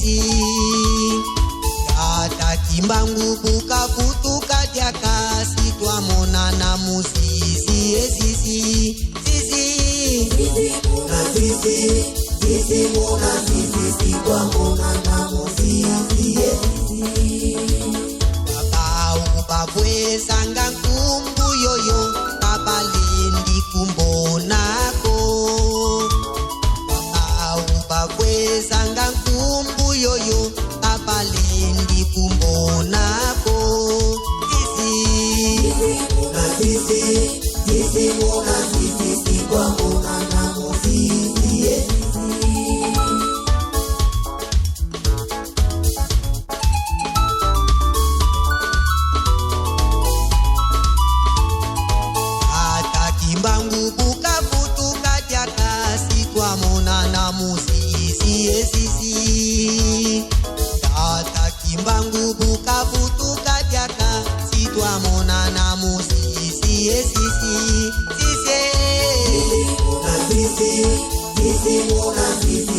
zizi. Tata Kimbangu bukavutuka diaka si twamonana muzizi ezizi zizi. Zizi muna zizi, zizi muna zizi, si twamonana muzizi ezizi. Babau bavwezanga nkumbu yoyo babalindi kumbonako. Babau bavwezanga nkumbu yoyo babalindi kumbonako zizi. Zizi muna zizi, zizi muna zizi, si twamonana muzizi ezizi. Ata Kimbangu bukavutuka diaka si twamonana muzizi ezizi. Tata Kimbangu bukavutuka diaka si twamonana muzizi ezizi zizi. Zizi muna zizi, zizi muna zizi,